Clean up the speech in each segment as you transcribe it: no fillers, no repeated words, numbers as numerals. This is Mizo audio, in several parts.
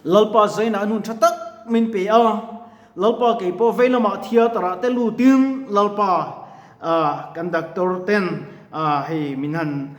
Lalpa zainah nun tha tak min pe a, Lalpa kei pawh vei lamah theatre ah te lutin Lalpa kan doctor ten hei min han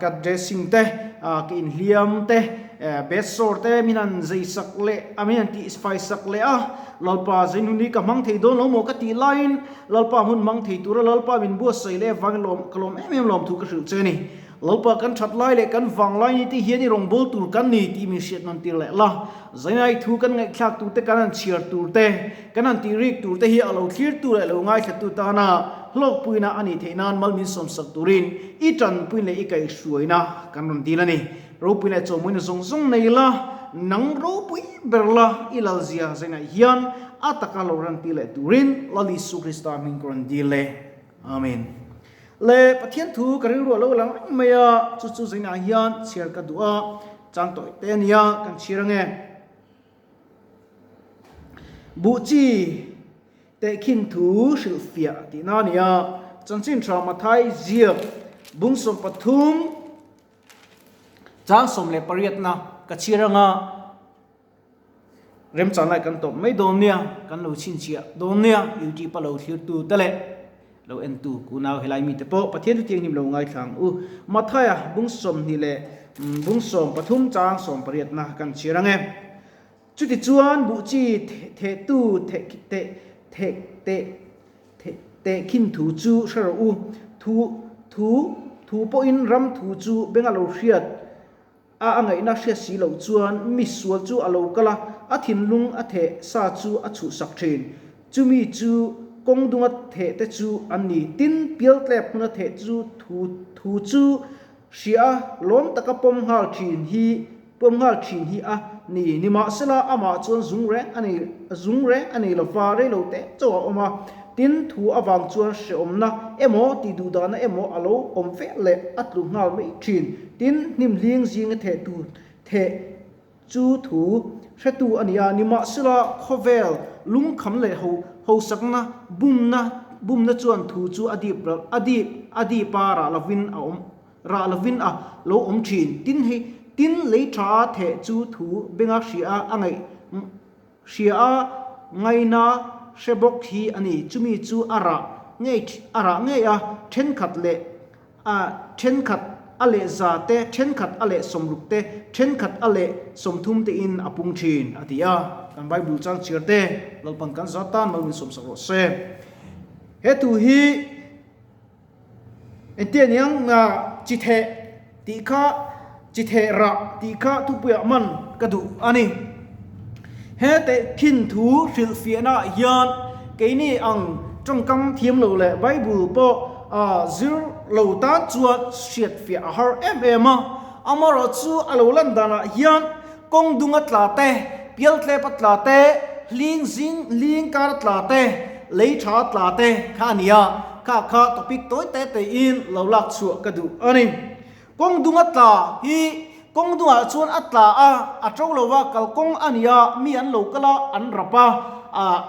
ka dressing te ka inhliam te bed sore te min han zei sak leh a min han tih fai sak leh a, Lalpa zei nun hi ka hmang thei dawn lo maw ka tih laiin Lalpa hmun hmang thei tura Lalpa min buatsaih leh avangin lawm ka lawm em em lawm thu ka hrilh che a ni. Lalpa kan that lai leh kan vang lai ni te hian i rawngbâwl tur kan ni tih min hriat nawn tir leh la. Zainai thu kan ngaihthlak tur te, kan han chhiar tur te, kan han tih rik tur te hi a lo thlirtu leh lo ngaithlatu tana hlawkpuina a nih theih nan mal min sawmsak turin i tanpuin leh i kaihhruaina kan rawn dil a ni. Ropui leh chawhmuina zawng zawng nei la, nang ropui ber la i lalzia zainah hian a taka lo rantir leh turin Lal Isu Krista hming ka rawn dil e. Amen. Le Pathian thu ka rilru a lo lang reng mai a, chu chu zainah hian chhiar ka duh a, chang tawih te a nia, kan chhiar ange. Buh chi tehkhin thu hrilhfiah tihna a ni a, chanchin tha Mathai ziak bung 13 chang 18na ka chhiar anga, Remchang lai kan tawp mai dawn nia, kan lo chhinchhiah dawn nia, YouTube a lo thlirtu te leh lo entu kunau helai mite pawh Pathian chu thianghlim lo ngaithla ang u. Mathaia bung 20 leh bung 13 chang 18 na kan chhiar ang e. Chutichuan buh chi thehtu theh teh theh teh theh tehkhin thu chu hre rawh u, thu thu thu pawhin ram thu chu beng a lo hriat A a ngaihna hriat si loh chuan mi sual chu a lo kal a, a thinlung a theh sa chu a chhuhsak thin. Chumi chu kawng dunga theh te chu an ni. Tin, pialtlep hmuna theh chu thu thu chu hria a, lawm taka pawm nghal thin hi pawm nghal thin hi a ni. Nimahsela, amah chuan zung reng a nei zung reng a nei lova, reilo teh chauh a awm a. Tin, thu avang chuan hreawmna emaw tih duhdahna emaw a lo awm vek leh a tlu nghal mai thin. Tin, hnim hling zinga theh tu theh chu thu hretu a ni a, nimahsela khawvel lungkham leh ho hosakna bumna bumna chuan thu chu a dip a dip a dip a rah lovin a awm rah lovin a lo awm thin. Tin, hei tin lei tha theh chu thu benga hria a ngaih Hria a, ngaina hre bawk hi a ni. Chumi chu a rah ngei a rah ngei a, thenkhat leh a thenkhat a leh za te, thenkhat a leh 60 te, thenkhat a leh 30 tein a pung thin, a ti a. Kan Bible chang chhiar te, Lalpan kan za tan mal min sawmsak rawh se. He thu hi Engtia niang chi theh tih kha chi theh rah tih kha thupuiah man ka duh a ni. He tehkhin thu hrilhfiahna ah hian keini ang tawngkam thiam lo leh Bible pawh zir lo tan chuan hriatfiah a har em em a. Amaherawhchu a lo lan danah hian kawng dunga tla te, pialtlep a tla te, hling zing hling kar a tla te, lei tha a tla te kha a ni a, kha kha topic tawi te te in lo lak chhuah ka duh a ni. Kawng dunga tla hi kawng dungah chuan a tla a, a to lo va, kalkawng a ni a, mi an lo kal a, an rap a, ah.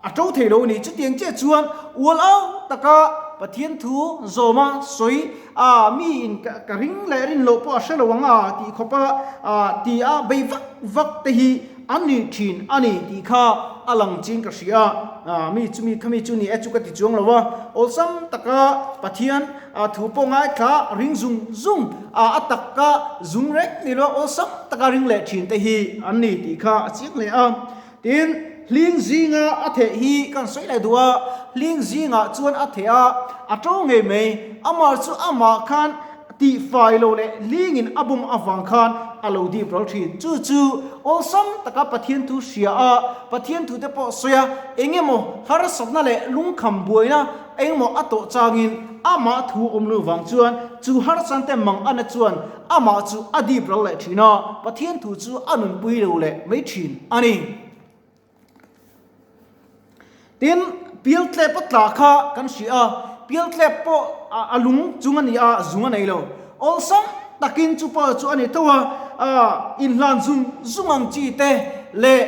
A to thei lo a ni. Chutiang chiah chuan ual au taka Pathian thu zawma sawi a mi in ka ring leh rin loh pawh a hre lo ang a tih khawp a ti a bei vak vak te hi an ni thin a ni tih kha a lang chin ka hria a. Mi chumi khami chu ni e chu ka ti chuang lo a. Awlsam taka Pathian thu pawh ngaithla ring zung zung a a taka zung reng ni lo a awlsam taka ring leh thin te hi an ni tih kha a chiang hle a. Tin, hling zinga a theh hi kan sawi leh duh a, hling zingah chuan a theh a, a to ngei mai. Amah chu amah khan tihfai lo leh hlingin a bum avang khan a lo dip ral thin. Chu chu awlsam taka Pathian thu hria a, Pathian thute pawh sawi a, eng emaw harsatna leh lungkham buaina eng emaw a tawh changin amah thu awm lo vang chuan chu harsante mang ana chuan Amah chu a dip ral leh thin a, Pathian thu chu a nunpui lo leh mai thin a ni. Tin, pialtlep a tla kha kan hria a, pialtlep pawh a lung chung a ni a, zung a nei lo. Awlsam takin chu pawh chu a ni tho a, inhlan zung zung ang chi te leh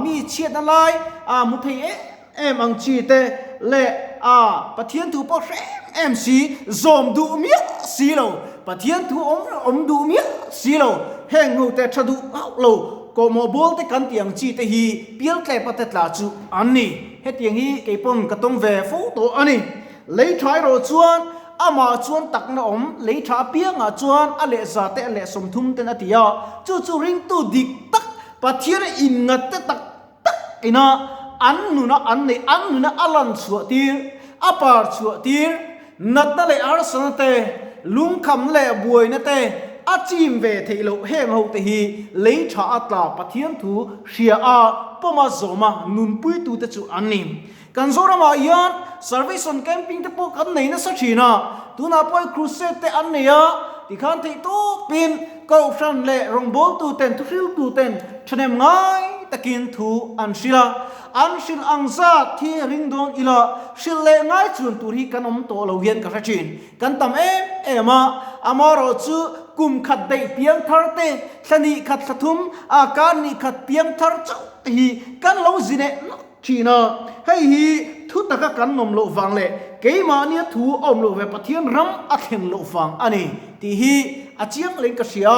mi chhiatna lai hmu thei em em ang chi te leh a Pathian thu pawh hre em em si, zawm duh miah si lo, Pathian thu awm awm duh miah si lo, heng ho te tha duh hauh lo. Kawhmawh bawl te kan tih ang chi te hi pialtlepa te tla chu an ni. Hetiang hi kei pawn ka tawng ve fo tawh a ni. Lei tha erawh chuan amah chuan takna awm lei tha apiangah chuan a leh za te a leh 30 ten a ti a, chu chu ringtu dik tak Pathian a inngat te tak tak ina an nuna an neih an nuna a lan chhuah tir, a par chhuah tir, natna leh harsatna te, lungkham leh buaina te a chim ve theih loh heng ho te hi lei tha a tla Pathian thu hria a pawma zawma nunpuitu te chu an ni. Kan Zoramah hian service on camping te pawh kan nei nasa thin a, tunah pawh hei crusade te an nei a, tikhan theih tawpin Kohhran leh rawngbawltu ten thuhriltu ten thahnem ngai takin thu an hrilh a, an hrilh ang zat hi ring dawn ila hrilh leh ngai chuan tur hi kan awm tawh lo hian ka hre thin. Kan tam em em a, amaherawhchu kum khat daih piang thar te, thla nih khat thla thum a kar nih khat piang thar chauh te hi kan lo zi neh nawk thin a, hei hi thu taka kan nawm loh vang leh keimahnia thu a awm loh ve Pathian ram a thlen loh vang a ni tih hi a chiang leng ka hria.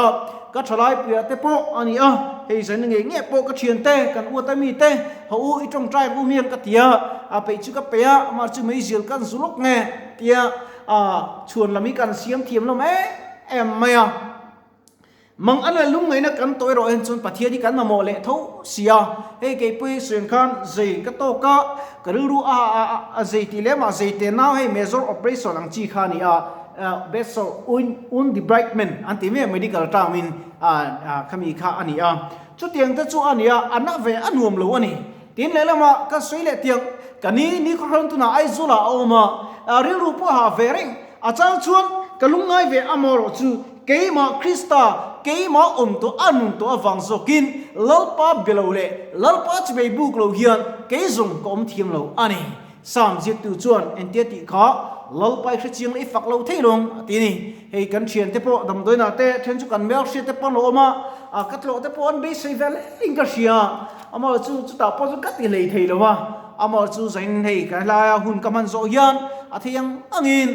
Ka thalai puiah te pawh a ni a, hei zaina ngei ngei pawh ka thian te, kan uat a mi te, ho u i tawngtai ang u miang ka ti a, a peih chu ka peih a, amah chu meizial kan zu lawk nge tia chhuan lam hi kan siam thiam lo em em mai a. Mang an leh lungngaihna kan tawh erawh en chuan Pathian hi kan mamawh leh tho si a, hei keipui suiang khan zei ka tawk a, ka rilru a a zei tih lem ah zei te nau hei major operation ang chi kha a ni a, Bessel un debridement an ti mai a medical term in khami kha a ni a, chutiang te chu a ni a, a na ve a nuam lo a ni. Tin lehlamah ka sawi leh tiang ka ni ni khawhrawn tunah Aizawl ah a awm a, rilru pawh a hah ve reng, a chang chuan ka lungngai ve a maw rawh chu keimah Krista keimah awm tawh a nun tawh avang zawkin Lalpa be lo leh Lalpa chimei buk lo hian kei zawng ka awm thiam lo a ni. Psalm ziaktu chuan entia tih kha Lalpa i hrechiang leh i fak lo thei lawng a ti a ni. Hei kan thiante pawh damdawiinah te then chu kan mel hriat te pawh an lo awm a, ka tlawh te pawh an beisei vel in ka hria. Amah chu chutah pawh chu ka ti hlei thei lo a, amah chu zain hei ka helaia hun ka hman zawh hian a thei ang angin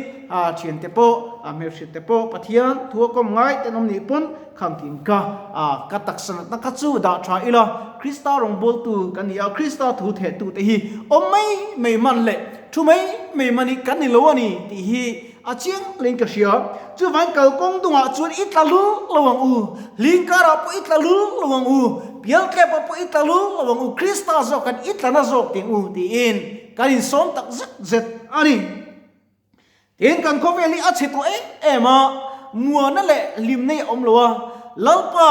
thiante pawh hmelhriat te pawh Pathian thu a kawm ngai te an awm nih pawn khang tin ka ka taksa natna kha chu dah tha ila Krista rawngbawltu kan ni a, Krista thu thehtu te hi awm mai mai man leh thu mai mai man hi kan ni lo a ni tih hi a chiang leng ka hria. Chuvang kalkawng dungah chuan i tla lul lo ang u, hling karah pawh i tla lul lo ang u, pialtlep ah pawh i tla lul lo ang u, Krista zawk kan i tla na zawk ting u tiin kan insawm tak zet zet a ni. Tin, kan khawvel hi a chhe tawh em em a, muana leh hlimna hi a awm lo a, Lalpa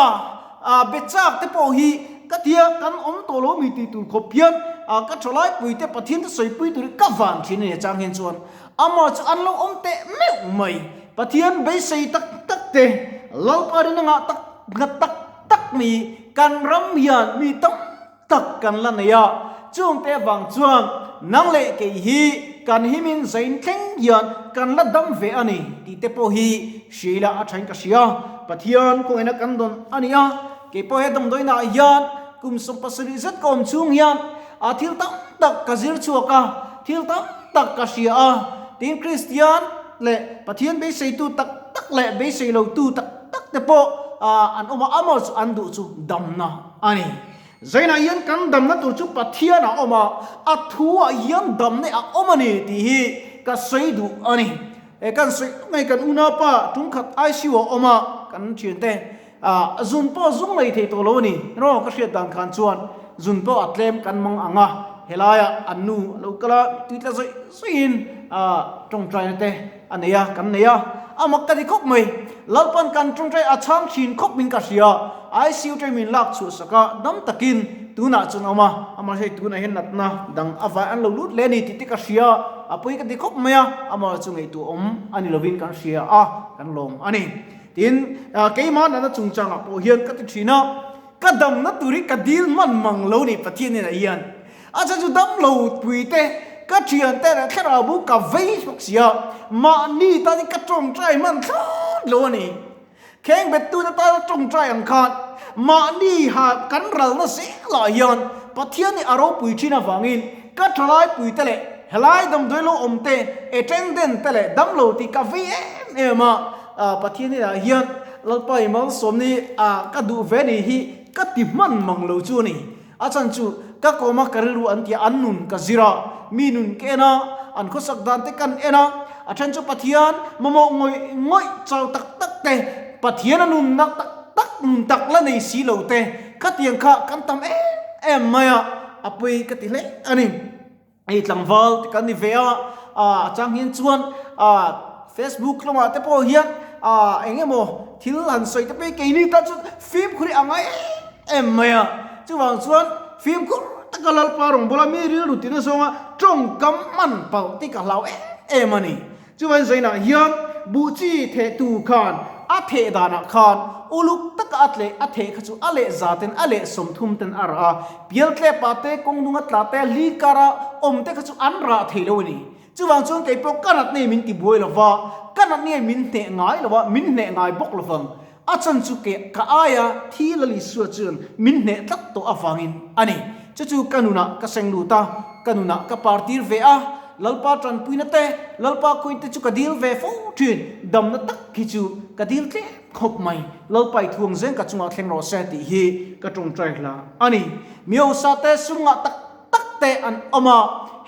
be chak te pawh hi ka tia kan awm tawh lo mi tih tur khawp hian ka thalai te Pathian te sawipui tur hi ka van thin a ni a chang hian chuan amah chu an lo awm teh meuh mai. Pathian beisei tak tak te, Lalpa rin a ngah tak nghat tak tak mai kan ram hian mi tam tak kan la nei a, chungte avang chuan nang leh kei hi kan himin zain thleng hian kan la dam ve a ni tih te pawh hi hria ila a thain ka hria. Pathian kawngina kan dawn a ni a, kei pawh he damdawiinah hian kum 70 zet ka awm chhung hian a thil tam tak ka zir chhuak a, thil tam tak ka hria a, tin Kristian leh Pathian beiseitu tak tak leh beisei lotu tak tak te pawh an awm a, amaw chu an duh chu damna a ni. Zainah hian kan damna tur chu Pathian a awm a, a thuah hian damna a awm a ni tih hi ka sawi duh a ni. He kan sawi ngei kan unaupa tungkhat ICU a awm a, kan thiante zun pawh zung lei thei tawh lo a ni. Rawh ka hriat dan khan chuan zun pawh a tlem kan mang ang a, helaiah an nu a lo kal a, tui tla zawih zawihin tawngtaina te a nei a, kan nei a, a mak ka ti khawp mai. Lalpan kan tawngtai a chhang thin khawp min ka hria, ICU te min lak chhuah sak a, dam takin tunah chuan a awm a, amah hei tunah hian natna dang a vai an lo lut leh a ni tih te ka hria, a pawi ka ti khawp mai a, amah chu ngaihtuah awm a ni lovin kan hria a, kan lawm a ni. Tin, keimah natna chungchangah pawh hian ka ti thin a, ka damna tur hi ka dil hman mang lo ni Pathian hnenah hian. A chhan chu damlo pui te, ka thian te leh thlarau bu ka vei bawk si a, mahni tan in ka tawngtai hman thlawt lo a ni. Kheng bet tu te tana tawngtai ang khan mahni ha kan ralna zel ah hian Pathian nih a ropui thin avangin ka thalai pui te leh helai damdawi lo awm te, attendant te leh damlo tih ka vei em em a, Pathian inah hian Lalpa i malsawmni ka duh ve ni hi. ka ti hman mang lo chu a ni. A chhan chu ka kawm a, ka rilru an tia an nun ka zir a, mi nun ka en a, an khawsak dan te kan en a, a then chu Pathian mamawh ngawih ngawih chau tak tak te, Pathian a nunna tak tak nun tak la nei si lo te, khatiang kha kan tam em em mai a, a pawi ka ti hle a ni. Hei tlangval te kan ni ve a, a chang hian chuan Facebook lamah te pawh hian eng emaw thil han sawi te pawh hi keini tan chuan fimkhur hi a ngai em em mai a. Chuvang chuan fimkhur taka Lalpa rawngbawla mi rilru tina zawnga tawngkam hman palh te ka hlau em em a ni. Chuan zainah hian buh chi thehtu khan a theh danah khan uluk taka a tleh a theh kha chu a leh za ten a leh 30 ten a rah a, pial tlepa te kawng nunga tla te li kara awm te kha chu an rah thei lo a ni. Chuvang chuan kei pawh ka natna hi min ti buai lo va, ka natna hi min hneh ngai lo a, min hneh ngai bawk lo vang. A chan chu ke ka aia thi Lal Isua chuan min hneh tlat tawh avangin a ni. Chu chu ka nunah ka seng lut a, ka nunah ka partir ve a, Lalpa tanpuina te, Lalpa khuin te chu ka dil ve fo thin, damna tak hi chu ka dil tlem khawp mai, Lalpa i thuang zeng ka chungah thleng rawh se tih hi ka tawngtai hla a ni. Miosa te sum ngah tak tak te an awm a,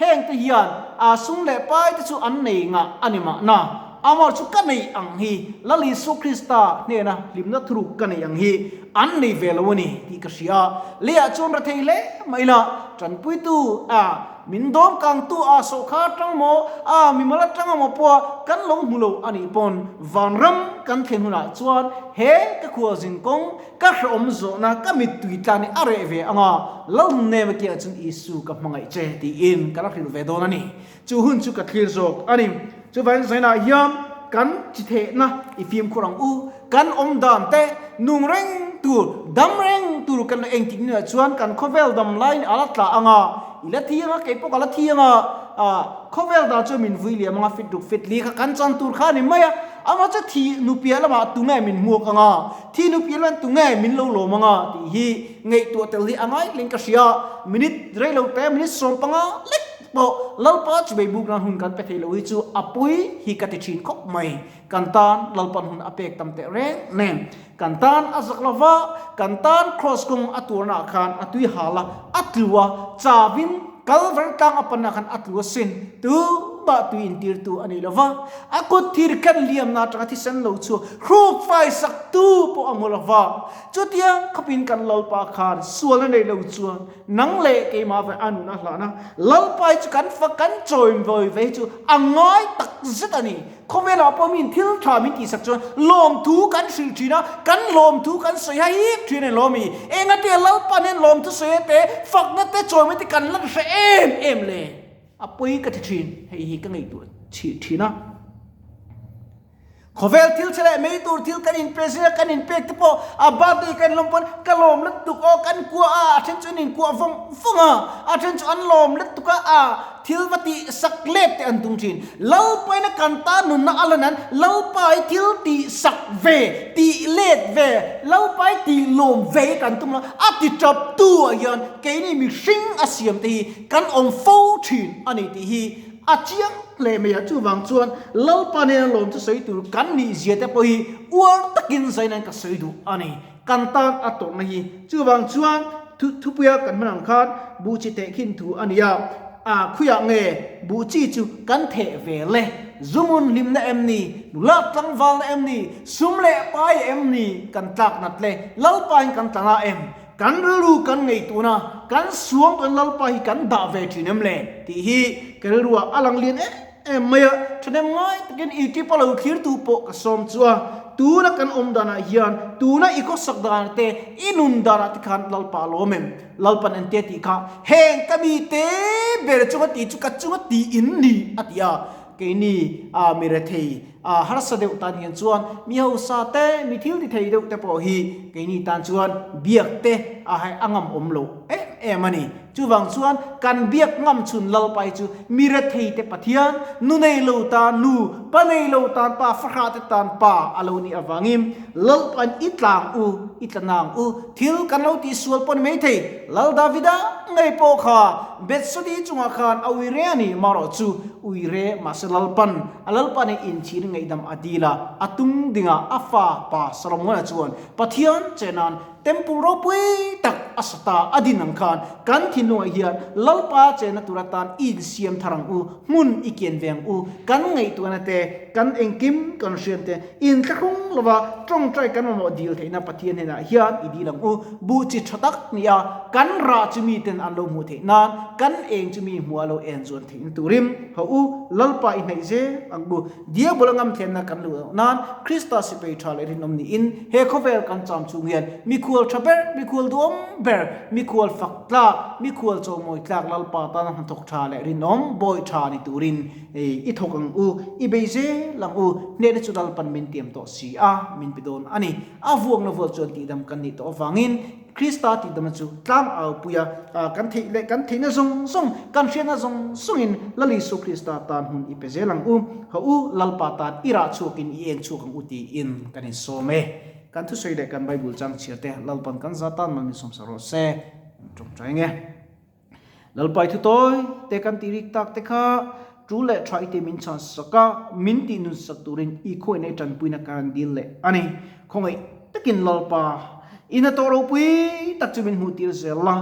heng te hian a sum leh pai te chu an nei ngah a ni mahna, amah chu ka nei ang hi Lal Isua Krista hnena hlimna thuruk ka nei ang hi an nei ve lo a ni tih ka hria. Leiah chuan ra thei hle mai la, tanpuitu a min dawm kangtu a sawhkha atang maw, a mimal atang amaw pawha kan lo hmu lo a nih pawn vanram kan thlen hunah chuan he ka khualzin kawng Ka hrehawm zawhna ka mittui tlan hi a reh ve ang a, Lalnema kiah chuan Isu ka hmangaih che tiin ka la hrilh ve dawn a ni. Chu hun chu ka thlir zawk a ni. Chuvangin zainah hian kan chi thehna i fimkhur ang u, kan awm dan te nung reng tur, dam reng tur kan la engtik nunah chuan kan khawvel dam laiin a la tla ang a, i la thi ang a, kei pawh ka la thi ang a, khawvel dan chuan min vui liam ang a, fit ruk fit li kha kan chan tur kha a ni mai a, amah chu thi nupiah lamah tunge min hmuak ang a, Thi nu pian lan tu nge min lo lawm anga tih hi ngaihtuah tel hi a ngai hleng ka hria. Minute rei lo te minute 15 lek pawh Lalpa chubei buk nan hun kan pe thei lo hi chu a pawi hi ka ti thin khawp mai. Kan tan Lalpan hun a pek tam teh reng nen kan tan a zak lo va, kan tan kraws kawng a tuarna ah khan a tui hal a, a tlu a, chawin Kalvar tlang a panna khan a tlu a sin. Tumah tui intirtu a ni lo va, a kut thir khan liamna atanga thisen lo chu hruk fai sak tu pawh a hmu lo va. Chutiang khawpin kan Lalpa khan sualna nei lo chuan nang leh keimah ve a nun a hlan a, Lalpa hi chu kan fak kan chawi vawi ve hi chu a ngai tak zet a ni. Khawvelah pawh miin thil tha min tihsak chuan lawmthu kan hrilh thin a, kan lawmthu kan sawi ha hip thin a ni lawm i. Engati a Lalpan hian lawmthu sawi te, fakna te, chawimna te kan lan hre em em le? A pawi ka ti thin, hei hi ka ngaihtuah chih thin a. Khawvel thil che leh mai tur thil kan inpe zing a, kan inpek te pawh a birthday kan lawm pawn ka lawm lutuk aw, kan kuah a, a then chu an inkuah vawng vawng a, a then chu an lawm lutuk a, a. Thil va tih sak let te an tum thin. Lalpaina kan tan nunna a lan an Lalpai thil tih sak ve, tih let ve, Lalpai tih lawm ve hi kan tum lo. A ti tap tu ah hian keini mihring a siam te hi kan awm fo thin a ni tih hi a chiang hle mai a. Chuvang chuan Lalpa nena lawm chu sawi tur kan nih zia te pawh hi uar takin zain an ka sawi duh a ni. Kan tan a tawrhna hi. Chuvang chuan thu thupuia kan hman ang khan buh chi teh khin thu a ni a, a khuiah nge buh chi chu kan theh ve le? Zumun hlimna em ni? Nula tlangvalna em ni? Sum leh pai em ni? Kan tlak nat le? Lalpain kan tla na em? Kan rilru kan ngei tuna kan suam kan Lalpa hi kan dah ve thin em le? Tih hi ka rilruah a lang lian em em mai a, thahnem ngai takin i tipa lo thlirtu pawh ka sawm chu a, tuna kan awm danah hian tuna i khawsak danah te i nun danah te khan Lalpa a lawm em? Lalpan en te tih kha heng ka mi te ber chunga tih chu ka chunga tih in ni a ti a, keini a mi rethei a harsa deuh tan hian chuan mi hausa te mi thil ti thei deuh te pawh hi keini tan chuan biak te a a ngam awm lo em em a ni. Chuvang chuan kan biak ngam chhun Lalpa hi chu mi rethei te Pathian, nu nei lo tan nu, pa nei lo tan pa, fahrah te tan pa a lo nih avangin Lalpain i tlang u, i tla nang u, thil kan lo tih sual pawh ni maithei. Lal Davida ngei pawh kha Bethsodi chungah khan a ui re a ni, marawh chu ui re mahse Lalpan a Lalpa nih inchhir ngaihdam a dil a, a tung dingah a fa pa Solomona chuan Pathian che nan. Temple ropui tak a sa ta a din ang khan kan thinlungah hian Lalpa chenna tur atan i insiam thar ang u, hmun i kian ve ang u, kan ngaihtuahna te, kan engkim kan hriam te inthlahrung lova tawngtai kan mamawh dil theihna Pathian hnenah hian i dil ang u. Buh chi tha tak nia kan rah chu miten an lo hmuh theih nan, kan eng chu mi hmuh a lo en zuan theihna turin ho u, Lalpa i hnaih zel ang u. Diabol a ngamthlenna kan luh loh nan Krista sipai tha leh rinawm niin he khawvel kan cham chung hian mikhual tha ber, mikhual duhawm ber, mikhual fak tlak, mikhual chawhmawi tlak Lalpa tana hnathawk tha leh rinawm bawi tha ni turin i thawk ang u, i bei zel ang u, hnehna chu Lalpan min tiam tawh si a, min pe dawn a ni. A vuakna vual chuan tihdam kan nih tawh avangin Krista tihdamna chu tlang aupuia kan theih leh kan theihna zawng zawng, kan hriatna zawng zawngin Lal Isu Krista tan hun i pe zel ang u. Haw u, Lalpa tan i rah chhuakin i eng chhuak ang u tiin kan insawm e. Kan thusawi leh kan Bible chang chhiar te Lalpan kan za tan mal min sawmsak rawh se. Kan tawngtai ang e. Lalpai thu tawi te kan tih rik tak te kha tul leh tha ite min chhan sak a, min tih nun sak turin i khawi nei tanpuina kan dil leh a ni. Khawngaih takin Lalpa i hnathawh ropui tak chu min hmuh tir zel la.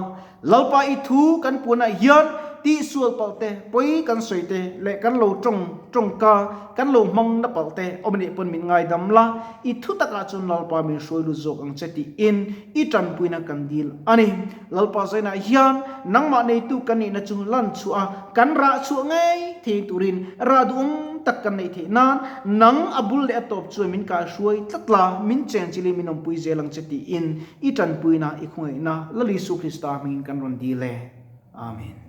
Lalpa i thu kan puanah hian tihsual palh te, pawi kan sawi te leh kan lo tawng tawngka kan lo hmang na palh te awm anih pawn min ngaidam la, i thu takah chuan Lalpa min hruai lut zawk ang che tiin i tanpuina kan dil a ni. Lalpa Zainah hian nangmah neitu kan nihna chu lan chhuah a, kan rah chhuah ngei thei turin rah duhawm tak kan neih theih nan nang a bul leh a tawp chuan min kaihruai tlat la, min chengchilin min awmpui zel ang che tiin i tanpuina i khawngaihna Lal Isu Krista hmingin kan rawn dil e. Amen.